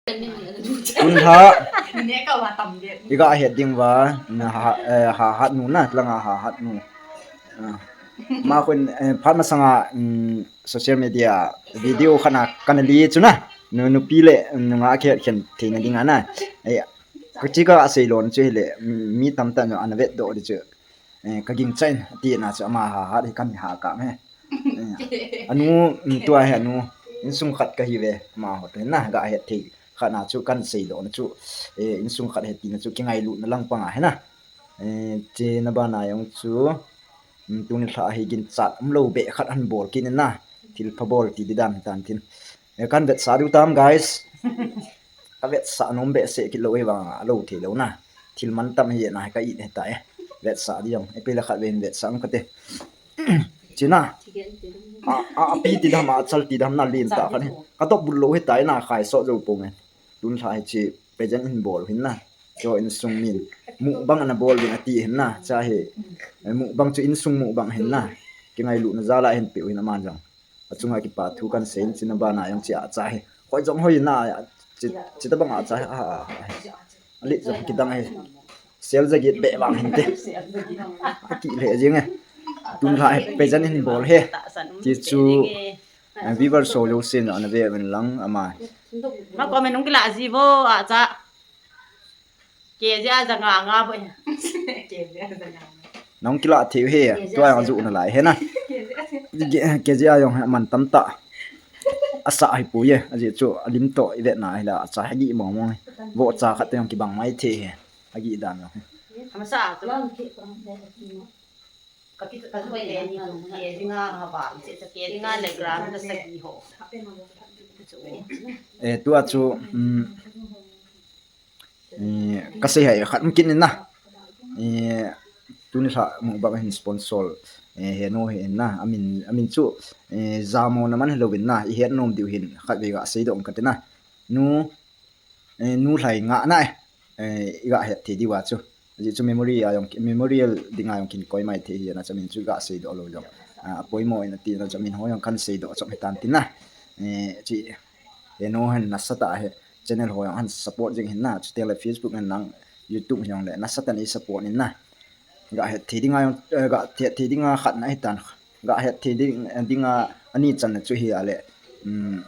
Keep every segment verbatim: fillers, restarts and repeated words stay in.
Tunlha. Neka wa tam de. Iga het ding uva, na ha, eh, Hahat nu na, langa Hahat nu. Ah. Ama khun, eh, phat masanga, mm, social media video khat na kana le chu na. Nu, nupi le, mm, nungah kihet khen theina dinga na. Eh, kachi kasei lona chu hile, mm, mi tamtah in ana vetdoh ding chu. Eh, ka gingchan, ati na chu ama Hahat hi kahin hahkap e. Eh, anu, mm, tua hi anu, insung khat kahi uve, amaho toh na, ga het thei khat na chu kahin seidoh na chu, eh, insung khat ahi tina chu kingailutna lang panga ahi na. Eh, chena bana jong chu, mm, tuni lha hi ginchat umlou beh khat ahin bol kit in na, thilpha bol ti di dan tan tin. Eh, kahin vetsah diu tam, guys. Ka vetsah nom behseh kit lou hi vang a lou thei lou na. Thil mantam hi na ka it hita e. Vetsah di jong. Epi la khat vei hin vetsah ang kate. China. A, a, api ti dam a, achal ti dam na lin ta khat hi. Ka dop bul lou hita e na khai so jo pong e. Tunlha hi chi present hin bol hin na. Cho insung min. Mukbang ana bol din ati hin na. Cha hi. Eh, mukbang chu insung mukbang hin na. Kingailutna jal a hin peh u hin aman jong. Achunga kipa thu kahin sei in chena bana jong chi acha hi. Hoi jong hoi na, chi, chi tabang acha hi, a, a, a. Alet jong kidang hi. Sel jaget beh vang hinte. Akile jing e. Tunlha hi present hin bol e. Ti chu, eh, viewers ho jousen ana ve uvin lang ama. Ma comment nung kila ji vo acha. K G a ja nga nga bo. K G a ja nga nga. Nahung kila thei u hi, K G a tua jong se. Ju na lai hi na. K G a se. K G a jong hi aman tamtah. Asa hi poi e, ajeh chu alim toh i vet na hi la, asa hi gi mong mong hi. Vohcha khat te jong kibang mai thei hi. Agi dan jong hi. Amasa a chu. Ka ki, ka koi le ni tu, K G a nga nga ba, che cha K G a nga le gram na sagi ho. Eh, tua chu, mm, Eh, ka sei hai khat um kit in na. Eh, tuni lha mukbang hin sponsor, eh, Henu hi in na. Amin, amin chu, eh, jamo na man hilou in na. I het nom diu hin khat vei ga seidoh kate na. Nu, eh, Nu Lhainga na e. Eh, i ga het thei diu a chu. Ajeh chu memory a jong, memorial dinga jong kin koi mai thei hi na chu amin chu ga seidoh lou jong. Ah, poimo in ati na chu amin ho jong kahin seidoh chom hitan tin na. Eh, chi Henu hin nasatah a hi channel ho jong ahin support jing hin na, chuteng le Facebook hin lang, YouTube hin jong le nasatah in support in na. Ga het thei dinga jong, eh, ga het thei dinga khat na hitan, ga het thei ding, eh, dinga ani channa chu hi a le, um,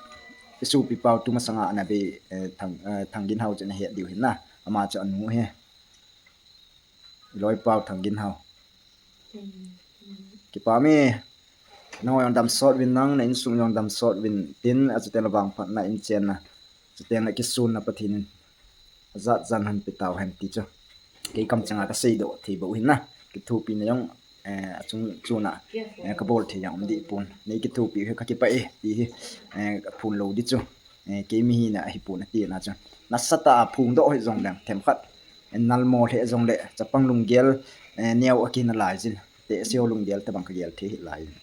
i sopi pau tu masanga ana bei, eh, Thang, eh, Thangginhao chu na het diu hin na, ama chu anu hi. Loi pau Thangginhao. Kipa mi, nang jong damsot uvin nang, na insung jong damsot uvin tin, achuteng le vangphatna in chenna. Chuteng le kisunna Pathen in ajat jan hin pe tau hen ti chu. Kei kamchanga ka seidoh thei bou hin na. Kithopina jong, eh, achung chuna, eh, ka bol thei jong um deh pon. Nei kithopi u hi ka kipah e, ti hi, eh, ka phun lou ding chu. Eh, kei mi hina ahi pon ati na chu. Nasatah a phongdoh hi jong leng, themkhat. Nalmo lheh jong le, chapang lunggel, eh, neo a kina lai jin. Tehse ho lunggel tabang ka gel thei hi lai jin.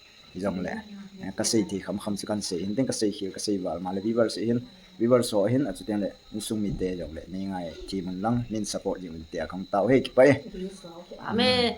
Jong le, eh, ka sei thei khamkham chu kahin sei hin, tin ka sei khel, ka sei val ma le viewers hin, viewers ho hin, achuteng le, insung mite jong le, nei ngai thei mun lang, nin support jing un tia kahung tao e, kipa e. Amen.